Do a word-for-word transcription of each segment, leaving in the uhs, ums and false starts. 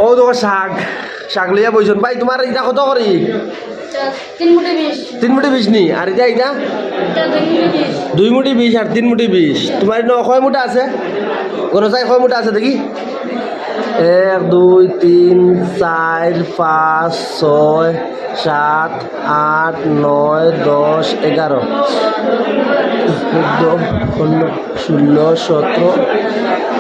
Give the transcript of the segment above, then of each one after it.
ও দেখো শাক, শাক লইয়া বইছইন। ভাই, তুমার ইটা কত করি? তিন মুঠি বিশ। তিন মুঠি বিশ নি? আর ইটা, ইটা? ইটা দুই মুঠি বিশ। দুই মুঠি বিশ আর তিন মুঠি বিশ। তুমার ইনো কয় মুঠা আছে? গনো চাই কয় মুঠা আছে দেখি। এক, দুই, তিন, চাইর, পাঁচ, ছয়, সাত, আট, নয়, দশ, এগারো, চৌদ্দ, পনেরো, ষোলো, সতেরো,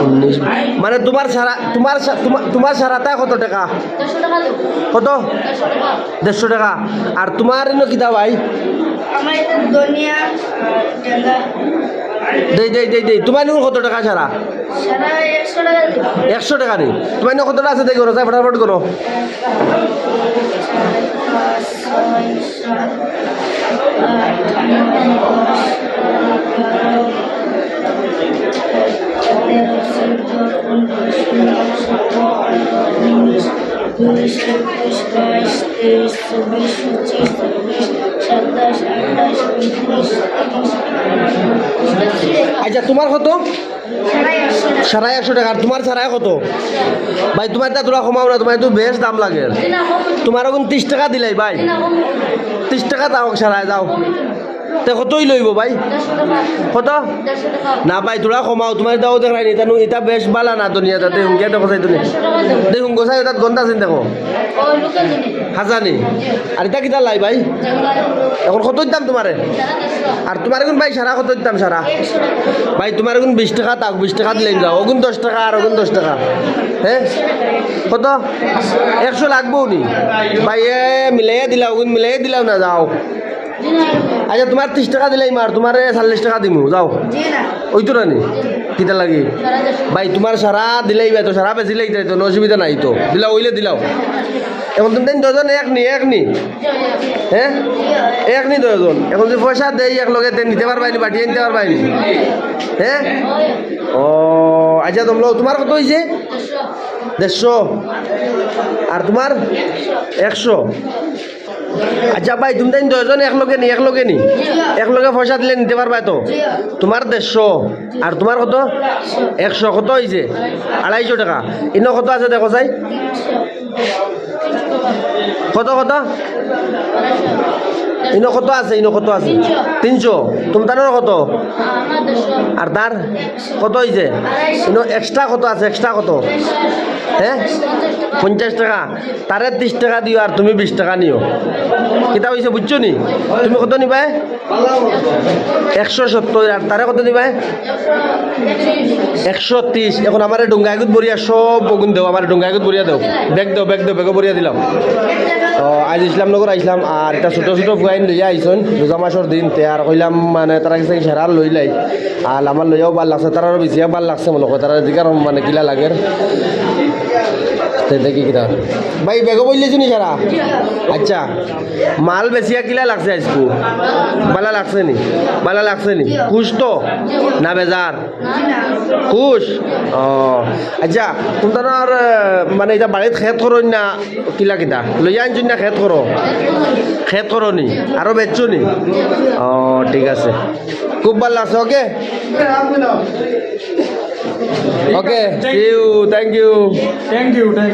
উনিশ। মানে তুমার সারা, তুমার সা-, তুমার, তুমার সারাটা কত টেকা? দেড়শো টেকা দেবো। কত? দেড়শো টেকা। দেড়শো টেকা। আর তুমার ইনো কিতা ভাই? আমার ইটা ধনিয়া, আহ, টেকা। দেই, দেই, দেই, দেই। তুমার ইনো কত টেকা সারা? সারা একশো টেকা দেবো। একশো টেকা নি? তুমার ইনো কতটা আছে দেখি, গনো চাই, ফটাফট গনো। আচ্ছা, তুমার কত? সাড়ে একশো টেকা। আর তুমার সাড়ে কত? ভাই, তুমার ইটা থুড়া কমাও না, তুমার তো বেশ দাম লাগে। তুমার অগুন তিশ টেকা দিলাই ভাই। তিশ টেকা দাও, সাড়ে যাও। তে কতই লইবো ভাই? কত? না ভাই, থুড়া কমাও, তুমার ইটাও দেখাই নি, ইটা নু-, ইটা বেশ বালা না দুনিয়া, তাতে হুঙ্গিয়া দেখো চাই তুমি। দে হুঙ্গো চাই, ইটাত গন্ধ আছে নি দেখো। হাজানি। আর ইটা কিতা লাই ভাই? অখন কত দিতাম তুমারে? আর তুমার অগুন ভাই সারা কত দিতাম সারা? ভাই, তুমার অগুন বিশ টেকা থাক, বিশ টেকা দিলাইন যাও। অগুন দশ টেকা আর অগুন দশ টেকা। হে? কত? একশো লাগবো নি? ভাই, এ, মিলাইয়া দিলাও, অগুন মিলাইয়া দিলাও না, যাও। আচ্ছা, তুমার তিশ টেকা দিলাইমু আর তুমারে চল্লিশ টেকা দিমু, যাও। অইতো না নি? কিতা লাগি? ভাই, তুমার সারা দিলাইবায় তো, সারা বেচিলাইতায় তো, অসুবিধা নাই তো। দিলাও, অইলে দিলাও। অখন তুমি তাইন দুইজন এক নি, এক নি? হে? এক নি দুইজন। অখন যদি পয়সা দেই এক লগে, তে নিতে পারবায় নি, বাটি আনতে পারবায় নি? হে? ও, আচ্ছা, তুমরা, তুমার কত অইছে? দেড়শো। আর তুমার? একশো। আচ্ছা ভাই, তুমি তাইন দুইজন এক লগে নি, এক লগে নি? এক লগে পয়সা দিলে নিতে পারবায় তো? তুমার দেড়শো, আর তুমার কত? একশো। কত অইছে? আড়াইশো টেকা। ইনো কত আছে দেখো চাই? কত, কত? ইনো কত আছে? ইনো কত আছে? তিনশো। তিনশো। তুমতানর কত? আর তার? কত অইছে? ইনো extra কত আছে? Extra কত? হে? পঞ্চাশ টেকা। তারে তিশ টেকা দিও আর তুমি বিশ টেকা নিও। কিতা অইছে বুঝছো নি? তুমি কত নিবায়? একশো সত্তর। আর তারে কত দিবায়? একশো তিশ। অখন আমারে ডুঙ্গাইগুত ভরিয়া সব অগুন দেও, আমারে ডুঙ্গাইগুত ভরিয়া দেও। Bag দেও, bag দেও, bag-ও ভরিয়া দিলাম। তো আইজ ইসলামনগর আইছলাম, আর ইটা ছোট ছোট ফুয়াইন লইয়া আইছইন, রোজা মাসর দিন, তে আর কইলাম মানে তারার গেছে সারা লইলাই। আর আমার লইয়াও ভালা লাগছে, তারারও বেচিয়া ভালা লাগছে মনে কয়, তারা জিকার মানে কিলা লাগের। তে দেখি কিতা। ভাই, bag-ও ভরলাইছো নি সারা? আচ্ছা, মাল বেচিয়া কিলা লাগছে আইজকু? ভালা লাগছে নি? ভালা লাগছে নি? খুশ তো? না বেজার? খুশ? ও, আচ্ছা, তুমতানর, আহ, মানে ইটা বাড়িত খেত করো না কিলা কিতা? লইয়া আনছো না খেত করো? খেত করো নি? আরো বেচছো নি? ও, ঠিক আছে। খুব ভালা লাগছে, okay? Okay, see you, thank you. Thank you, thank you.